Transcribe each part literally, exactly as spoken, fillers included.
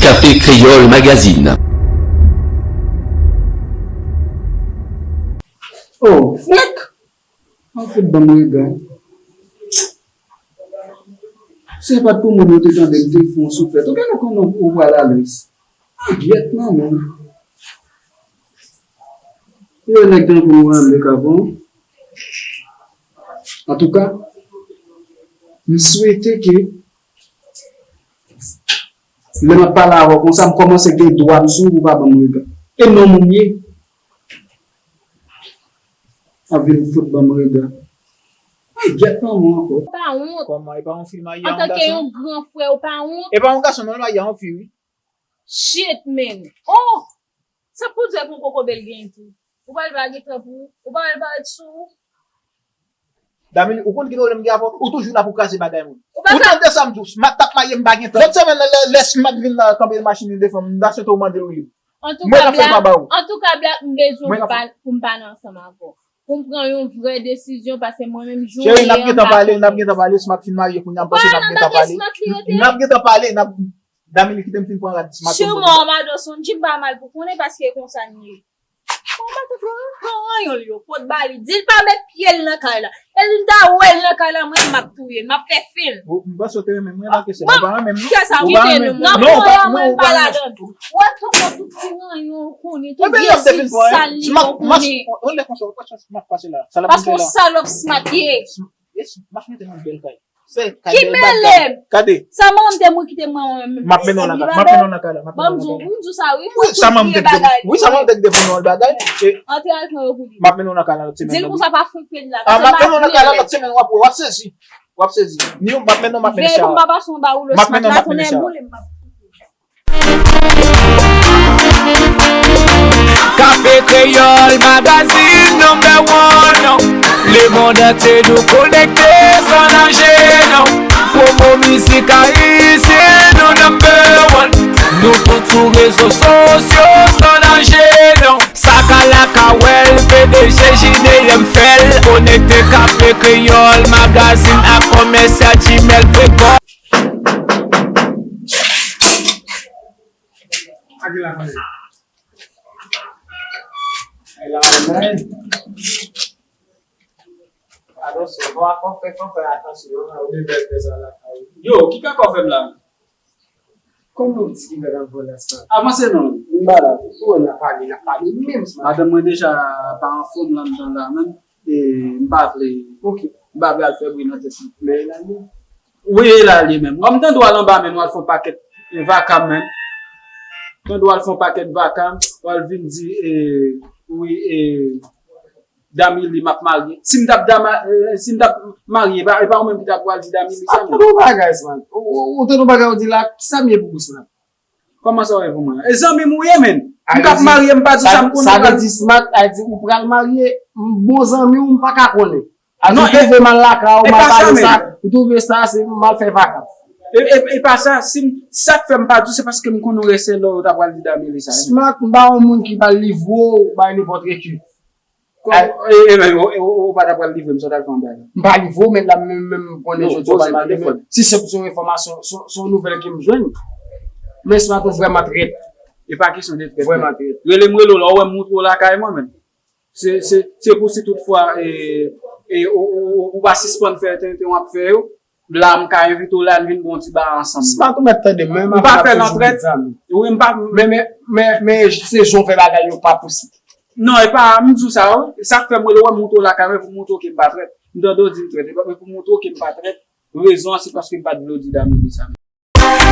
Café Créole Magazine. Oh, frèk! An fout ban m rega. Se pa t pou moun yo te tande m te fè yon souflèt. Ou genlè konnen ou pral alèz. Ah, gyèt manman. Yo nèg tankou nou an de ka bon. Antouka, m swete ke lè m ap pale avè w konsa, m kòmanse gen dwa m sou ou, ou pa ban m rega. E nonm ou m ye. Anvi m fout ban m rega. Ay, gyèt manman ankò. Ou pa wont? Kòman? E pa yon fi l marye a yon gason? Antanke yon gran frè, ou pa wont? E pa yon gason, non, l marye a yon fi, wi. Shit, man. Oh! Sa pou di pou koko bèl gen tou. Ou pa wè l pa gen tan pou ou. Ou pa wè l pa ret sou ou. Damili, ou konn ki pwoblèm m gen avè w? Ou toujou la pou kraze bagay moun. Ou pa ka. Ou tande sa m di w, Smat t ap marye m pa gen tan. Lòt semèn nan, lè, lè Smat vin la kanpe machin li devan m, m ta swete w mande l wi. Antouka, Black, antouka, Black, m bezwen pou m pa nan ansanm avè w. Pou m pran yon vrè desizyon, paske mwen menm, jan w ye an, m pa konprann. Cheri, n ap gentan pale, n ap gentan pale, Smat fin marye kounye a, m panse n ap gentan pale. N ap gentan pale, n ap, Damili, kite m fin pran rad Smat. Siman, Amado, sonn Jim pa mal pou konnen, paske konsa n ye. Bon, matant, pran, pran ranyon l yo, pot ba li. Di l pa met pye l nan kay la. E si m ta wè l nan kay la, mwen, m ap touye l, m ap fè fen l. Ou, m panse w te renmen mwen la, ke se mwen pa renmen m, non. Kè sa, ou pa renmen m, non. Non, ou pa, non, ou pa renmen m. Wè, tout, tout ti ranyon ou konnen, tout vye sik sal li ou konnen. Yon lè konsa, ou pa chans m ap pase la. Sa l ap pase la. Paske w salòp Smat ye. Yes, m ap mete nan bèl kay. Sèl kay bèl bagay. Ki mele m? Gade. Sa manman m te mwen kite mwen menm. M ap mennen w nan kay, m ap mennen w nan kay la, m ap mennen w nan kay la. Ban m di w, m di w sa wi, mwen tout vye bagay. Wi, sa manman m te di w, wi, sa manman m te di w, bagay. Antre al pran yo pou li. M ap mennen w nan kay la lòt semèn. Di l konsa pa fouke l la. Ah, m ap mennen w nan kay la lòt semèn, w ap, w ap sezi. W ap sezi. Ni w, m ap mennen w, m ap mennen Sha. Veye pou m pa pase yon ba ou lòt semèn la, tounen boule m ap. Kafe Kreyòl Magazine number one. Lemonn antye nou konekte san danje, non. Pwomo mizik ayisyen nou number one. Nou pou tou rezo sosyo san danje, non. Sa ka la ka wè l, P D G J D M fè l. Konekte Kafe Kreyòl Magazine ak komèsyal Jimel Prekò. Ak la, men. Ay la, men. Atansyon, bon, a fò fè, fò fè atansyon, non, ou dwe fè sa la. Yo, ki kaka w fè m la? Kòman w di ki fè nan vòlè sa? Avanse non. M pa la. Ou wè n ap pale, n ap pale menm sa. Madanm mwen deja pa anfòm la anndan la menm. E m pa vle. Ok. M pa vle al fè bri nan tèt li. Men e la li. Wi, e la li menm. Wè m tande w al anba menm, w al fè yon pakèt vaka menm. Tande w al fè yon pakèt vaka, w al vin di, e, wi, e, Damili, m ap marye. Si m t ap dama, eh, si m t ap marye, e pa, e pa ou menm ki t ap pral di Damili sa, men. Ou tande yon bagay, Smat. Ou, ou, ou tande yon bagay, ou di la, sa m ye pou ou, Smat? Kòman sa w ye pou mwen? E zanmi m ou ye, men. M t ap marye, m pa di sa, m konnen. Sa vle di, Smat, a di, ou pral marye, m bon zanmi w, m pa ka konnen. A di, ou twouve m al lakay ou, m al pale sa, ou twouve sa, se m al fè vaka. E, e, e pa sa, si m, sa k fè m pa di w, se paske m konnen w rese lò, ou t ap pral di Damili sa. Smat, m pa yon moun ki pral livre w bay nenpòt ki. Kòm, e, e, men, ou, ou, ou pa ta pral livre m, sa w t al fè anba la? M pa livre w, men la, menm, menm, m konnen jodi w pa mal de fòt. Si se, se yon enfòmasyon, se, se yon nouvèl ke m jwenn. Men se pa tou vrèman trèt. E pa kesyon de trèt, vrèman trèt. Rele m, rele w la, ou wè m moutre w lakay mwen, men. Se, se, se pou si tout fwa, e, e, ou, ou, ou, ou pa sispann fè tenten w ap fè yo. La, m ka envite w la, n vin bon ti bagay ansanm. Smat ou mèt tande m, men m ap fè yon ti bout zanmi. Wi, m pa. Men, men, men, men, se jan w fè bagay yo pa posib. Non, e pa, m di w sa, wi. Sa k fè m rele w, m montre w lakay mwen pou m montre w ke m pa trèt. M tande w di m trèt, e pa, men pou m montre w ke m pa trèt, rezon an, se paske m pa t vle w di Damili sa.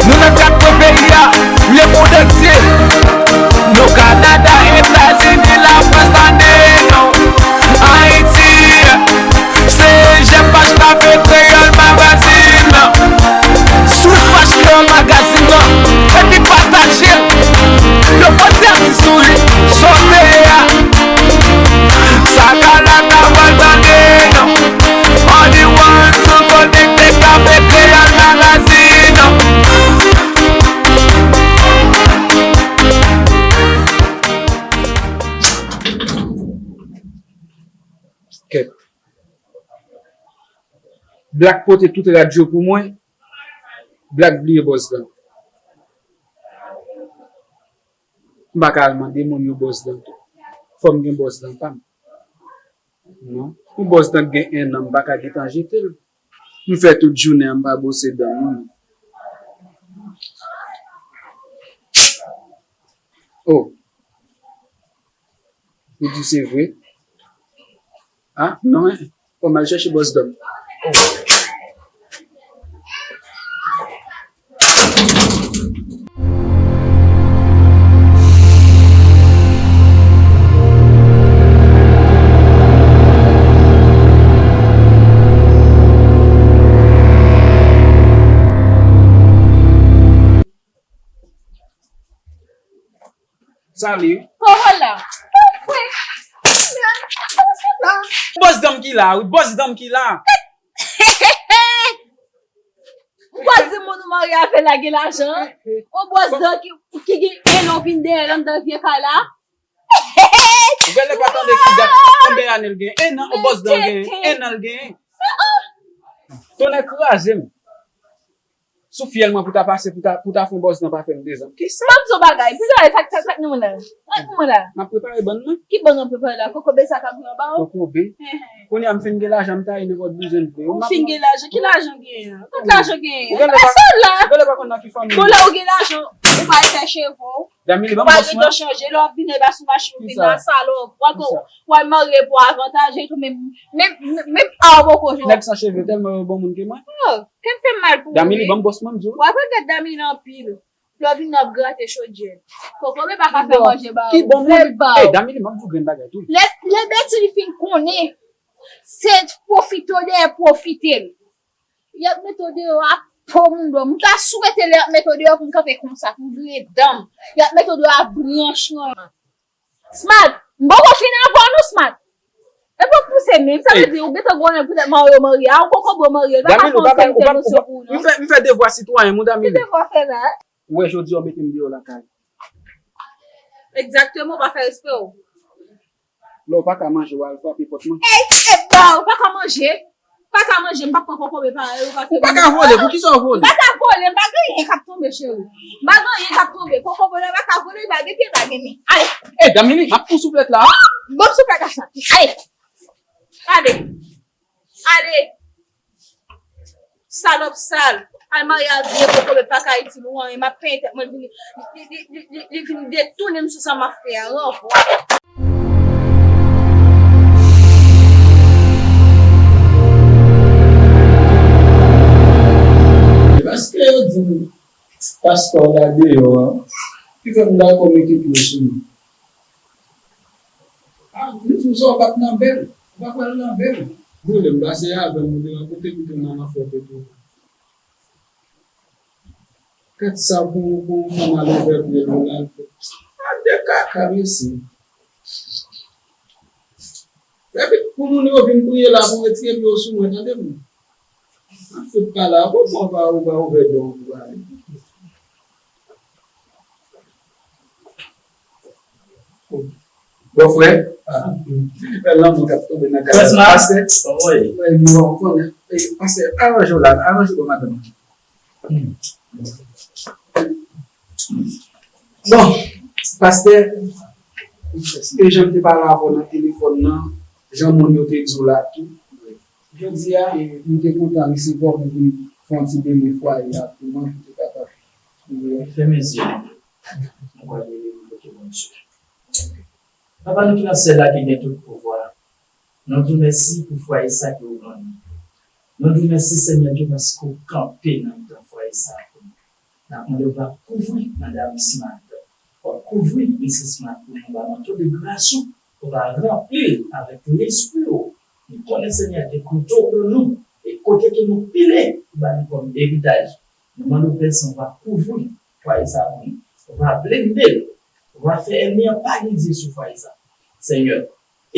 Nou nan kat kwen peyi a, lemonn antye. Nou Kanada, Etazini, Lafrans, tande non. Ayiti, se Jèm Paj Kafe Kreyòl Magazine. Si w fache nan magazin nan, epi pataje l. Yo pote atis ou wi, sa w te ye a. Sa ka la ka pral tande non. Only one to konekte Kafe Kreyòl Magazine. Kèt. Black pote tout rad yo pou mwen. Black bliye bòs la. M pa ka al mande moun yo bwòs dan tou. Fò m gen bwòs dan pa m. Non. Yon bwòs dan k gen ennan, m pa ka gentan jete l. M fè tout jounen an, m pa bwose dan m, non. Oh. Ou di se vre? Ah, non, hein. Fò m al chèche bòs dan m. Salut. Oh, hola. Bòs dan m ki la, wi, bòs dan m ki la. Ou pa di moun ou marye avè l la gen lajan? On bòs dan ki, ki gen en an vin dèyè l anndan vye kay la? Ou genlè pa tande ki dat, konbyen ane l gen? En an, on bòs dan gen, en an l gen. Tonnè kraze m. Sou fyèl mwen pou ta pase, pou ta, pou ta fè yon bòs dan pa fè m dezan. Kisa? M ap di w bagay. Pou sa, sa, sa, sa k nan men la? Sa k nan men la? M ap prepare bann mwen. Ki bann w ap prepare la? Kokobe sa k ap vin anba w? Kokobe. Kounye a m fin gen lajan, m taye nenpòt bouzen m vle. Ou fin gen lajan? Ki lajan w genyen an? Tout lajan w genyen an. Ou genlè pa, ou genlè pa konn nan ki fanmi. Bon, lè ou gen lajan, ou pa al fè cheve w. Damili, ban m bòs mwen. Ou pa gentan chanje, lè w ap vin anba sou machin, ou vin nan salon, w al marye pou avantaje tou, men, men, men, men, a, w poko jwenn. Nèg san cheve tèlman yo bon moun ke mwen. Oh, kè m fè m mal pou ou, wi. Damili, ban m bòs mwen, m di w. W ap regrèt Damili anpil. Lè w vin nan ap grate chodyè. Kokobe pa ka fè manje ba ou. Ki bon moun? Ey, Damili, m ap di w grenn bagay tou. Lè, lè Betty li fin konnen, se pwofite w dèyè pwofite l. Y ap mete w deyò a po moun dòm. M ta swete lè y ap mete w deyò pou m kanpe konsa, pou m griyen dan m. Y ap mete w deyò a branch lan. Smart, m poko fin avè w non, Smart. E pa pouse menm, sa vle di ou gentan gwo nèg poutèt marye w marye a, ou poko bò marye, l pa ka fè yon sèl entèvansyon pou ou non. M fè, m fè devwa sitwayen m wi, Damili. Ki devwa w fè la? Ou wè jodi a w mete m deyò lakay. Egzakteman, w pa fè respè w. Lè w pa ka manje, w al frape pòt mwen. Ey, e ba, w pa ka manje. Pa ka manje, m pa pran kokobe parèy ou, paske ou pa ka vole, pou kisa w vole? M pa ka vole, m pa gen anyen k ap tonbe, cheri. M pa gen anyen k ap tonbe. Kokobe la pa ka vole, li pa gen pye, pa gen men. Ale. Ey, Damili, m ap pran souflèt la. Ban m souflèt la sa. Ale. Ale. Ale. Salòp sal. Al marye ak vye kokobe pa ka itil ou anyen. M ap penyen tèt mwen, li vin, li, li, li, li, li vin detounen m sou sa m ap fè a. Ranvwa. E paske yo di m pastè w la deyò a, ki fè m dakò mete pye sou li. A, m di w sa, w p ap nan bèl, w p ap pral nan bèl. Boule m pase avè m, ou te rankontre m tou nan lanfè kote. Kat sa pou, pou yon fanm al ouvè pye l la, l fè. A de kaka, mesye. Fè vit pou moun yo vin priye la pou retire pye yo sou mwen, tande m. An fout pa la, pou fò pa ou pa ouvè don pou ale. Bon, frè, fè lanmou k ap tonbe nan kay la. Pastè, mwen, li wè, ou konnen, pastè, aranje w la, aranje w bò madanm. Bon, pastè, e jan m te pale avè w nan telefòn nan, jan moun yo te di w la tou, jodi a, e, m te kontan resevwa w pou vin fè yon ti beni fwaye a pou mwen, pou te kapab. Fèmen zye nou. Nou pral rele nou kote Bondye. Papa nou ki nan syèl la, ki gen tout pouvwa, nou di w mèsi pou fwaye sa ke ou ban nou. Nou di w mèsi, Senyè Dye, paske ou kanpe nan mitan fwaye sa a pou nou. N ap mande w va kouvri Madam Smart, w ap kouvri Misis Smart pou nou, ba manto de gras ou, ou va ranpli l avèk Lespri ou. Nou konnen, Senyè Dye, kote ou pou nou, e kote ke nou pile, ou ba nou kòm eritaj. Nou mande w, Pè Sen, va kouvri fwaye sa a pou nou. Va blende l. Va fè ènmi an pa gen zye sou fwaye sa a. Senyè,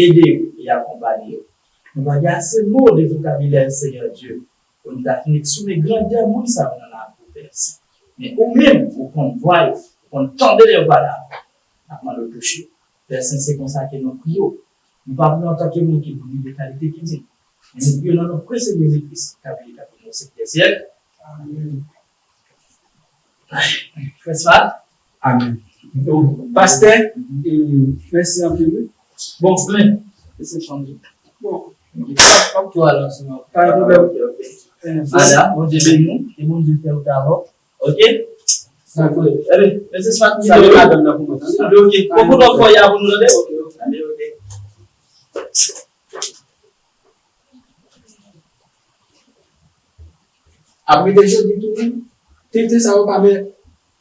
ede yo e akonpaye yo. Nou pa gen ase mo de vokabilè, Senyè Dye, pou nou ta fin eksprime grandè moun sa yo nan lavi w, Pè Sen. Men ou menm, ou konn vwa yo, ou konn tande lè yo pale avè w. N ap mande w touche yo. Pè Sen, se konsa ke nou priye w. Nou pa priye w antanke moun ki boule de kalite ki di. Men nou priye w nan non prese Jezi Kris, k ap viv, k ap vini nan syèk dè syèk. Amèn. Frè Smart? Amèn. Pastè, e, mèsi anpil, wi. Bon, men, se chanje. Bon. Fòk tou al ansanm. Pa gen pwoblèm. Ok, ok. Eh, Ada, Bondye beni w, e Bondye fè wout avè w. Ok? Sa vre. Ebyen, men se sa ki salye madanm nan pou mwen. Ok. Bon, pou lòt fwa, y a pou nou tande. Ok, ok. Tande, ok. Ap rete jodi tou menm. Tenten sa yo pa, men,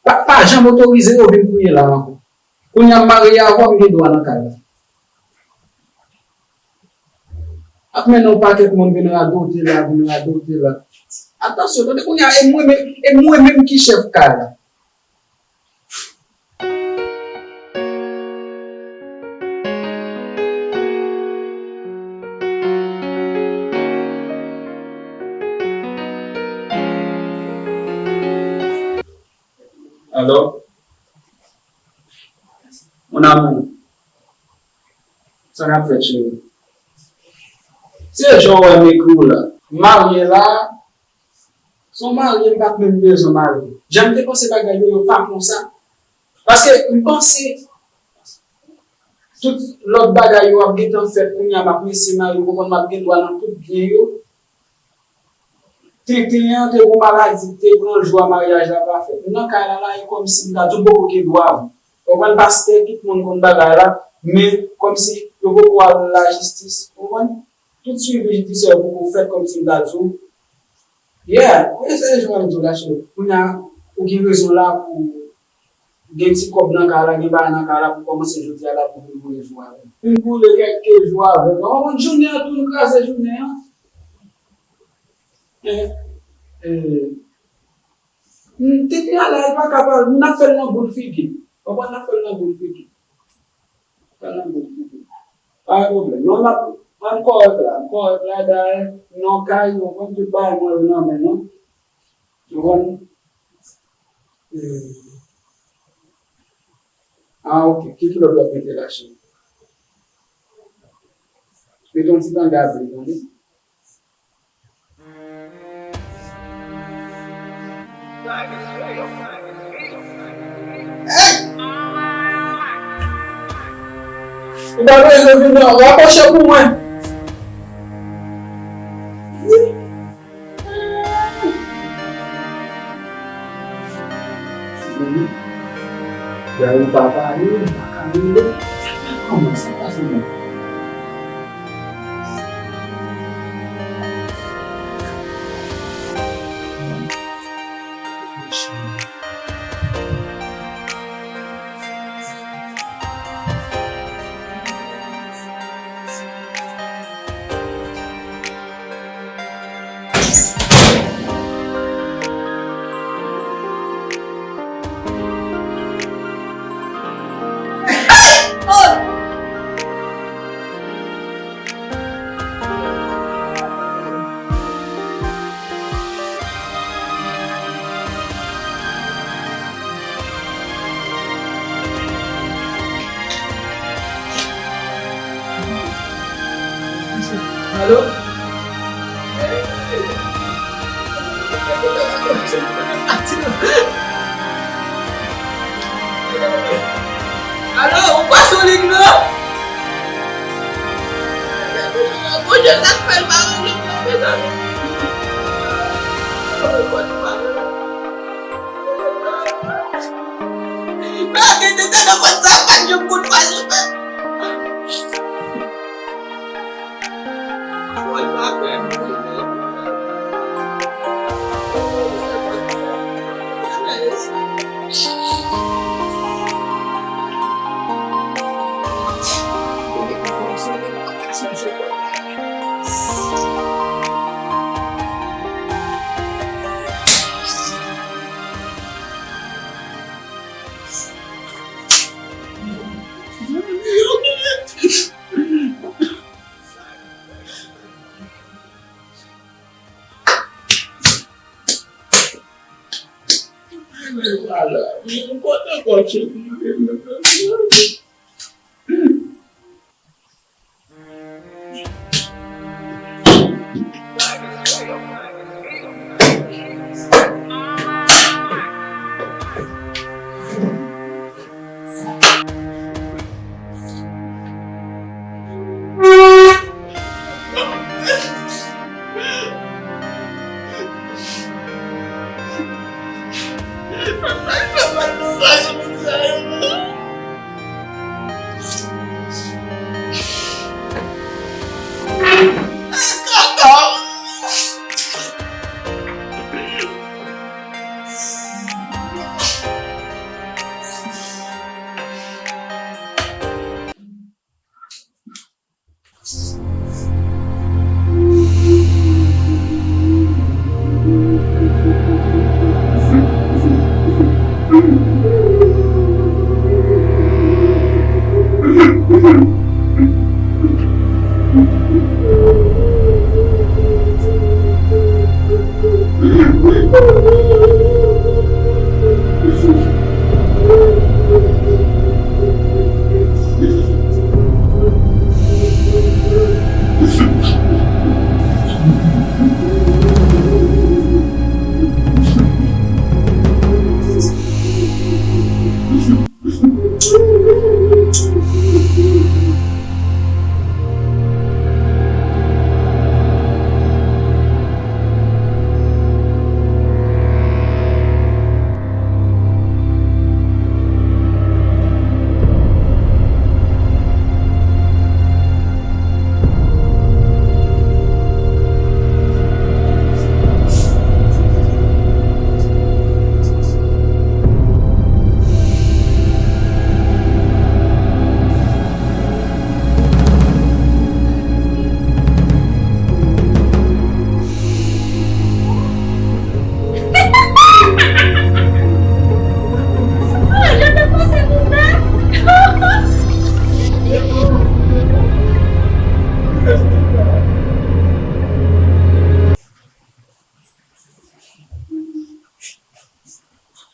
pa, pa janm otorize yo vin priye la ankò. Kounye a m marye avè w, m gen dwa nan kay la. Ap mennen yon pakèt moun vin radote la, vin radote la. Atansyon, tande kounye a, e mwen menm, e mwen menm ki chèf kay la. Alò, mon amour, sa k ap fèt, cheri? Se jan w wè m ekri w la. M marye la, si w marye, m pa t menm bezwen marye. Jan m te panse bagay yo, yo pa konsa. Paske m panse tout lòt bagay yo ap gentan fèt kounye a, m ap mesye marye, w konprann, m ap gen dwa nan tout byen yo. Tenten an te gon maladi ki te pran l jou a maryaj la pa fèt. M nan kay la la, e kòmsi m ta di w m poko gen dwa vre. Ou konprann, pastè, tout moun konn bagay la, men kòmsi yo poko al lajistis, ou konprann? Tout swivi jidisyè yo poko fèt, kòmsi m ta di w. Yeah, e se jan m di w la, cheri. Kounye a, ou gen rezon la pou gen ti kòb nan kay la, gen bagay nan kay la pou kòmanse jodi a la pou vin boule jou avè m. Vin boule kèk jou avè m. Ou konprann, jounen an tou, nou kraze jounen an. Eh, eh, m te gen alè, pa ka pa, n ap fè l nan boul figi. Ou konprann, n ap fè l nan boul figi. Fè l nan boul figi. Pa gen pwoblèm. Non, m ap, mwen, m kòrèk la. M kòrèk la, dayè, non, kay, ou konprann, tout bagay mwen yo nan men nou. Ou konprann? Eh. Ah, ok. Ki kilòt w ap mete la, cheri? Mete yon ti tanga ble, tande? Hey! Ou pa bezwen vin rapwoche pou mwen. Gade papa yo, li pa ka rele. Kòman sa pase menm? Alo? Alo, ou pa sou liy nan? Bondye, sa k fè l pa rele m nan, mezanmi? Mwen rete nan pòt sa, pa t janm konn pase.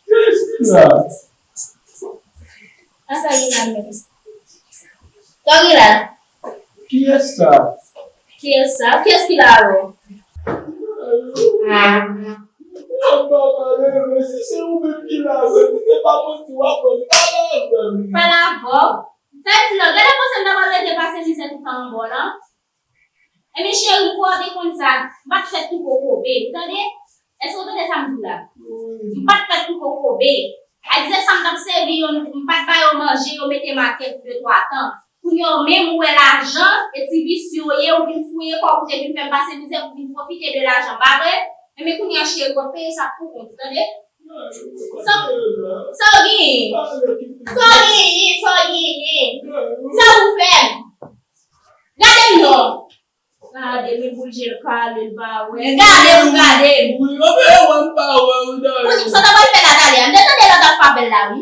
Kiyès ki la? Sa w gen la menm? Sa w gen la? Kiyès sa? Kiyès sa? Kiyès ki la avè w? Mwen pa pale, men si se ou menm ki la avè m, se pa manti w ap ban m, pale avè m. Pale avè w? Fèdina, gade panse m ta pral rete pase mizè toutan anba w lan. Ebyen cheri, m kwè w te konn sa. M pa t fèt pou kokobe, ou tande? Èske w tande sa m di w la? M pa t fèt pou kokobe. Ak ze sa m t ap sèvi yo, m pa t ba yo manje, yo mete m atè pou de twa tan. Kounye a w menm, ou wè lajan e ti visye w ye, ou vin fouye kò w pou te vin fè m pase mizè, pou vin pwofite de lajan m, pa vre? Ebyen kounye a cheri, w ap peye sa pou kont ou, tande? Sa, sa w genyen? Sa w genyen? Sa w genyen? Sa ou fè m? Gade m non. Gade m, li bouje l kale, l pa wè. Gade m, gade m. Wi, yo, men wè m pa wè w, dayè. Sa w ta pral fè la talè a? M te tande lòt afè bèl la, wi.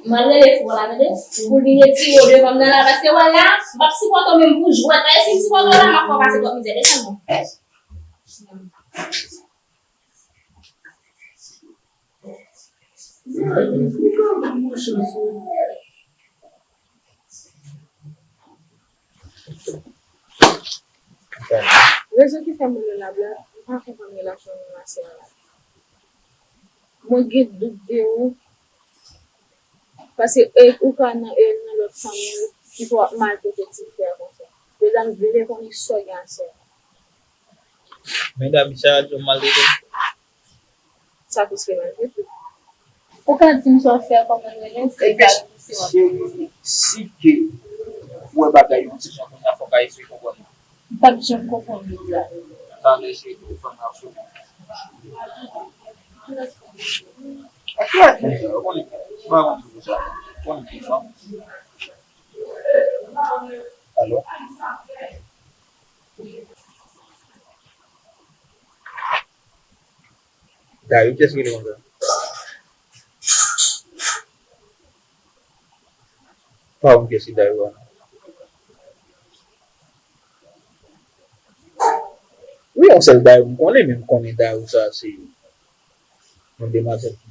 M al rele frè w la, tande. Pou l vin retire w devan m nan la, paske wè la, m p ap sipòte w menm pou jwèt. Paske si m sipòte w la, m ap fè w pase twòp mizè. Desann non. Rezon ki fè m rele w la, Black, m pa konprann relasyon nou ak sè a la. Mwen gen dout de ou, paske e, ou ka nan, e, nan lòt fanmi ki pou ap maltrete ti frè konsa. Deza m vle konnen sa w gen ak sè a. Men Gaby, sa di w maltrete m? Sa plis ke maltrete. Ou ka di m sa w fè, kòman w rele, se Gaby, se w ap. Cheri, si ke ou wè bagay yon ti jan kounye a, fò w ka eseye konprann mwen. M p ap janm konprann ou la. Talè cheri, ou fè m ap sou. Alo? Dayou, kiyès ki rele konsa? Pa konn kiyès ki Dayou a. Wi, yon sèl Dayou m konnen, men m konnen Dayou sa se yon demwazèl ki,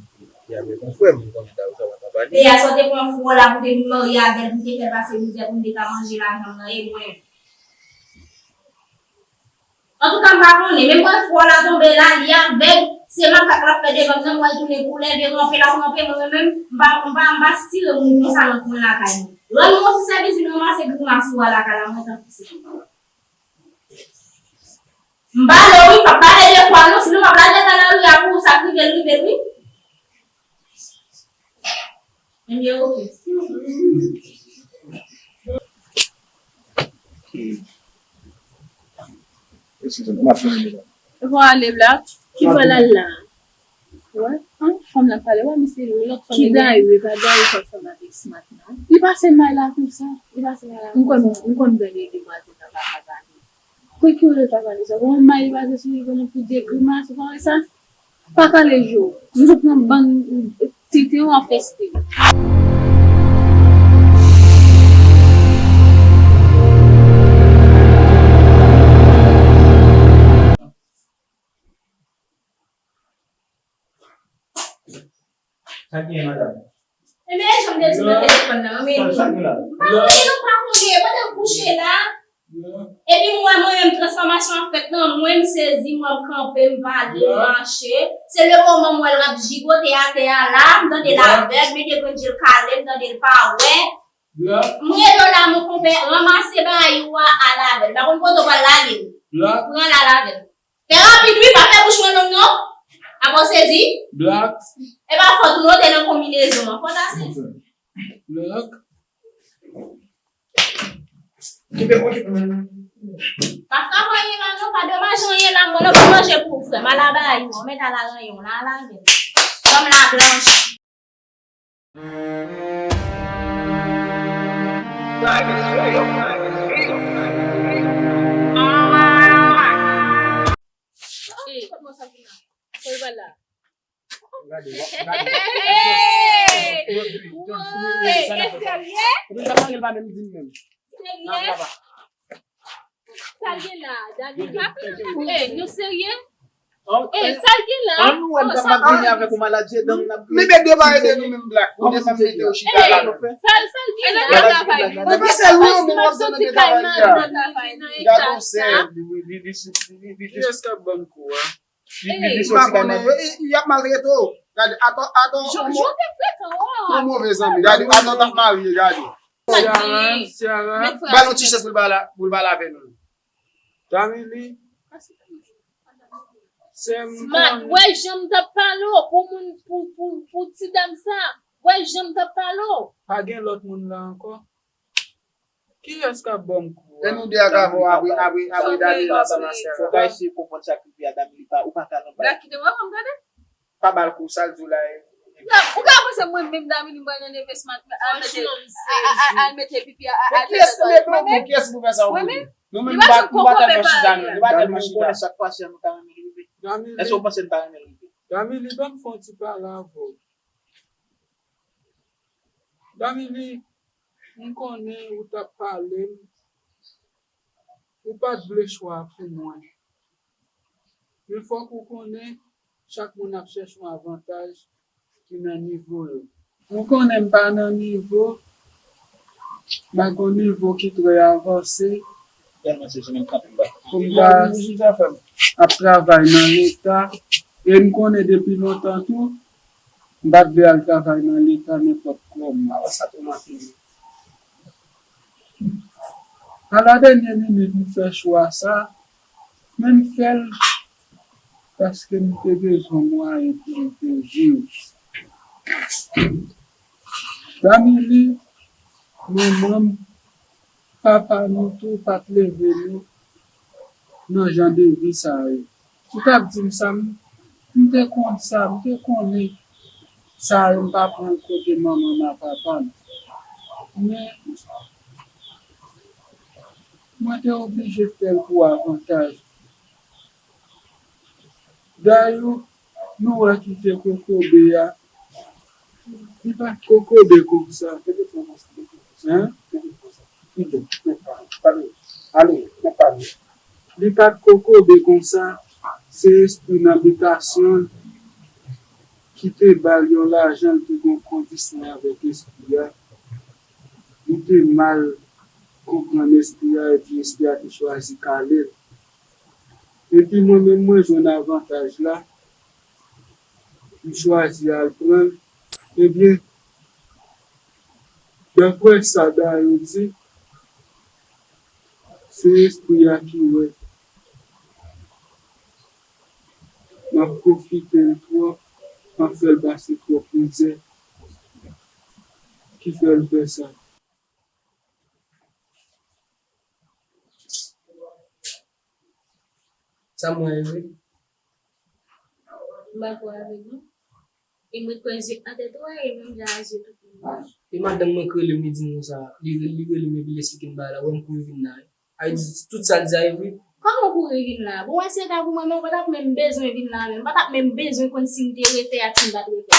ki avèk yon frè m, m konnen Dayou sa pa ka pale. Peyi a, sa w te pran frè w la pou te vin marye avè l, pou te fè l pase mizè, pou m te ka manje lajan m nan, e mwen. Antouka, m pa konnen, men mwen frè w la tonbe la, li avèg, se makak l ap fè devan m nan, m wè l tounen koulè, vye ranpe l ap ranpe, mwen menm, m pa, m pa, m pa stire moun konsa nan kwen lakay mwen. Rann mwen yon ti sèvis, vin ranmase grimas ou a lakay la, mwen tanpri se pou ou. M pale wi, m ap pale de fwa non, sinon m ap lage nan lari a pou ou, sa k rive l, rive l wi. Ebyen, oke. Eskize m, m ap vini la. Ou pa ale Black? Ki bò l al la? Wè, an, fanm nan pale, wè, misye lòt fanm ki Dayou, e pa Dayou fanm nan te smart non. Li pase may la konsa, li pase may la konsa. M konn, m konn gade demwazèl nan pa ka pale. Pou ki w ta pale sa? Bon, may li pase sou li, bon, pou de grimas, ou pa wè sa? Pa kale je w. M sot nan bann, Site w anfeste. Sa gen, madanm? Ebyen, jan m te di nan telefòn nan, men sa, sa gen la? M pa konnen, nou pa konnen, pandan m kouche la. Epi m wè mwen menm transfòmasyon ap fèt nan mwen, m sezi, mwen m kanpe, m pale, m mache. Se le moman m wè l ap jigote atè a la, m tande l avèg, mete grenn je l kale, m tande l pa wè. M rele w la, mon konpè, ranmase bagay ou a, al avè l. M pa konn kote w pral lage l. Pran l, al avè l. Fè rapid wi, pa fè bouch mwen long non. Apa w sezi? Black. E pa fòt ou non, te nan konbinezon an. Fòt a sezi. Black. Kite mwen, kite mwen. Pa frape anyen la non, pa domaj anyen la, mwen la pou manje pou ou, frè m. Al a bagay ou, mèt al a ranyon la, al avè l. Banm la blanch. Hey! Hey! Hey! Hey! Hey! Serye? Serye? Sa l gen la, Dani? Ey, nou serye? Ey, sa l gen la? An nou wè m kapab vini avèk yon maladie dan m ap Men men depa ede nou menm Black. Ou desann mete yo chita la. Sa l, sa l gen la? Travay li. Epi se li menm w ap di nan travay li a. Gade yon sèl. Kiyès k ap ban m kou a? Li, li, li soti kay madanm. Y ap maltrete w. Gade, atò, atò, yon mo-, yon move zanmi. Gade, atò t ap marye, gade. Ciara, Ciara. Ba l yon ti chans pou l pale, pou l pale avè nou. Damili. Sè m. Smat, wè jan m t ap pale w pou moun, pou, pou, pou ti dam sa. Wè jan m t ap pale w. Pa gen lòt moun la ankò. Kiyès k ap ban m kou a? E nou de a ka fè apre, apre, apre Daniel ansanm ak Sarah. Fòk Ayisyen konprann sa k rive a Damili pa, ou pa ka nan bay. Black kite wè m gade. Pa ba l kou, sa l di w la e. Ou ka panse mwen menm Damili m pral nan nevesman al mete, al mete pipi a, al mete twa. Kiyès pou fè sa w vle? Nou menm nou pa, nou pa tèlman chita non, nou pa tèlman chita. Konnen chak fwa sè nou ta renmen rive. Èske w panse n ta renmen rive? Damili, ban m fè yon ti pale avè w. Damili, m konnen ou t ap pale m, ou pa t vle chwa pou mwen. Men fòk ou konnen, chak moun ap chèche yon avantaj ki nan nivo yo. Ou konnen m pa nan nivo, m pa gen yon nivo ki trè avanse. Pou m ta ap travay nan Leta. E m konnen depi lontan tou, m pa t vle al travay nan Leta nenpòt kòman. A la dènyè minit, m fè chwa sa, men m fè l paske m te bezwen mwayen pou m te viv. Damili, manman m, papa nou tou pa t leve nou nan jan de vi sa yo. Ou t ap di m sa, m, m te konn sa, m te konnen sa yo, m pa pran l kote manman m ak papa m. Men, mwen te oblije fè l pou avantaj. Dayou, nou wè ki te kokobe a. Li pa t kokobe konsa. Hein? Li pa t kokobe konsa. Se espri nan bitasyon l ki te ba l yon lajan, l te gen yon kondisyon avèk espri a. Li te mal konprann espri a, epi espri a te chwazi kale l. Epi mwen menm, mwen jwenn avantaj la, m chwazi al pran l. Ebyen, daprè sa Dayou di, se espri a ki wè m ap pwofite l twòp, m ap fè l pase twòp mizè, ki fè l fè sa. Sa mwen ye vre? M pa kwè avèk nou. E mwen kwè zye atè tou a, e menm jan a zye tout moun. E madanm mwen k rele m, li di m konsa, li, li rele m epi l esplike m bagay la, wè m kouri vin la wi. Ay di, tout sa l di a e vre. Kòman w kouri vin la? Bon, wè se ta pou mwen, men w pa t ap menm bezwen vin la menm. M pa t ap menm bezwen konn si m te refè ak si m pa t refè.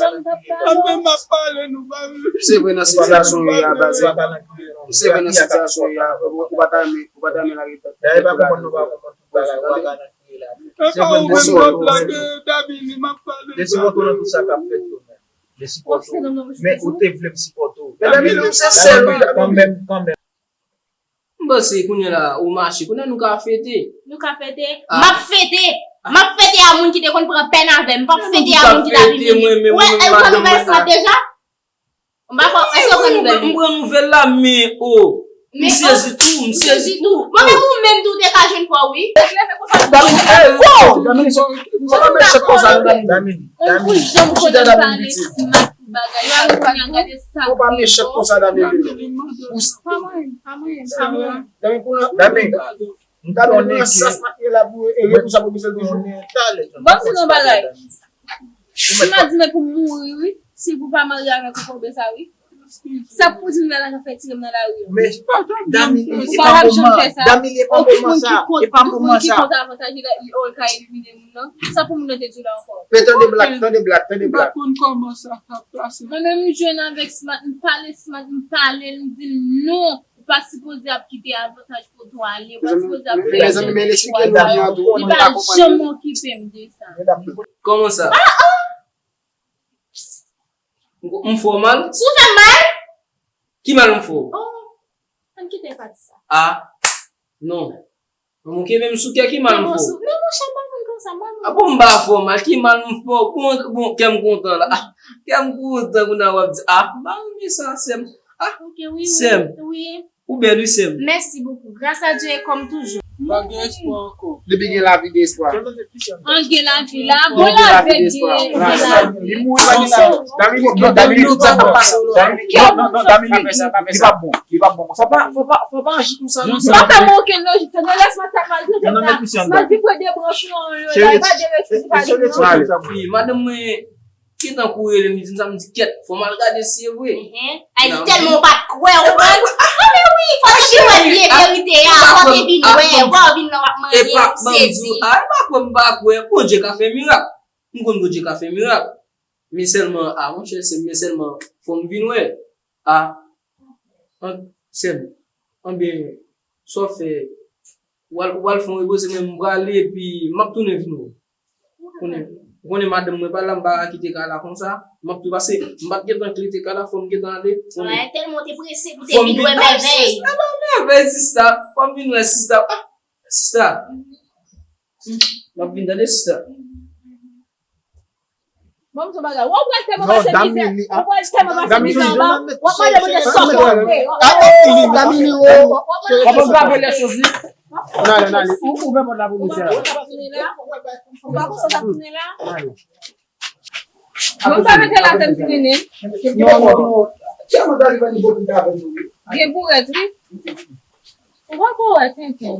Jan m t ap pale. Anpil m ap pale, nou pa vle. Se vre nan sitiyasyon yo ye a, baz. Se vre nan sitiyasyon yo ye a, ou pa ta renmen, ou pa ta renmen lage tèt. Dayè, pa konprann, nou pa konprann tout bagay, ou pa ka nan kriye la. Se vre, m te sipòte w, men. Desi kontou nan tout sa k ap fèt yo, men. M te sipòte w. Men ou te vle m sipòte w. Men Damini, ou se sèl, wi, Damini. Kanmenm, kanmenm. M panse kounye a la, ou mache, kounye a nou ka fete. Nou ka fete? Ah. M ap fete! M ap fete a moun ki te konn pran pèn avè m. M p ap fete a moun ki ta vin vini. Ou wè, ou pran nouvèl sa deja? M pa kwè, èske w pran nouvèl li? M pran nouvèl la, men, o, m sezi tou, m sezi tou. Bon, men ou menm tou, ou te ka jwenn pa w, wi. Damini, hey, oh! Damini, sa pa mechan konsa, non, Damini. Damini, chita, Damini, piti. Ou pa mechan konsa, Damini. Pa mwen, pa mwen, pa mwen. Damini, m ta konnen ke sa, sa, e la pou, e pou sa, pou misye toujou. Bon, se yon bagay. Si m a di men pou m mouri, wi, si pou pa marye avèk ou kobe sa, wi. Sa pou di m la, la ka fè tire m nan lari. Men, Damini, e pa moman. Damini, e pa moman sa. E pa moman sa. Ki konn avantaj li, li, o, l ka elimine moun nan. Sa pou moun nan te di la ankò. Men tande Black, tande Black, tande Black. M pa konn kòman sa ka pase. Mwen menm, m jwenn avèk Smat, m pale Smat, m pale, m di l non. Ou pa sipoze ap kite avantaj kote w ale, ou pa sipoze ap fè mezanmi, men l eksplike nou byen an tou, li pa janm okipe m de sa. Kòman sa? M fè w mal? Si w fè m mal? Ki mal m fè w? Oh, ann kite pati sa. Ah, non. Bon, ou kenbe m sou kè, ki mal m fè w? Men monchè, m pa konn konsa, m pa konn. Ah, bon, m pa fè w mal, ki mal m fè w? Bon, bon, kè m kontan la. Ah, kè m kontan, kounye a w ap di, ah, m pa renmen sa, sè m. Ah, sè m. Ou bèl, wi, sè m. Mèsi bokou. Gras a Dye, e kòm toujou. Pa gen espwa ankò. Depi gen lavi, gen espwa. An gen lavi la, bon lavi gen, gen lavi. Li mouri, pa gen sa. Damini, non, Damini, tout sa k ap pase w la. Damini, non, non, non, Damini, li p ap bon. Li p ap bon konsa. Fò pa, fò pa, fò pa aji konsa, non. Sa pa gen okenn lojik. Tande lè Smat ap maltrete m la. Smat vin pran de branch nan yo la, li pa de refizi, pa de non. Wi, madanm mwen gentan kou rele m, li di m sa, m di, kèt, fò m al gade si e vre. Ay, tèlman w pa t kwè, ou pa t kwè. Ah, men wi, fò te vin wè vye verite a, fò te vin wè, wè w vin nan w ap manyen, ou sezi. Ah, e pa kwè, m pa kwè. Bondye ka fè mirak. M konn Bondye ka fè mirak. Men sèlman, ah, monchè, se men sèlman, fò m vin wè. Ah, an, sè m, anben, sa w fè, w al, w al fè yon repoze, men m prale, epi m ap tounen vin wè w. Konnen, konnen madanm mwen pa la, m pa ka kite kay la konsa. M ap tou pase, m pa t gentan kite kay la, fò m gentan ale. Konnen. Wè, tèlman w te prese pou te vin wè mèvèy. Fò m vin wè sista, fò m vin wè sista. Ah, sista. M ap vin tande sista. Bon, m di w bagay. W ap wè tèlman pase mizè. W ap wè tèlman pase mizè anba. W ap mande Bondye sa w fè. Damini, Damini, w ap grave lè sozi. N ale, n ale. Ou, ouvè pòt la pou misye la. Ou pa konsa sa tounen la? Bon, sa mete la tèt tounen. Non, non, non. Gen bourèt, wi. Ou pa ko wè tenten.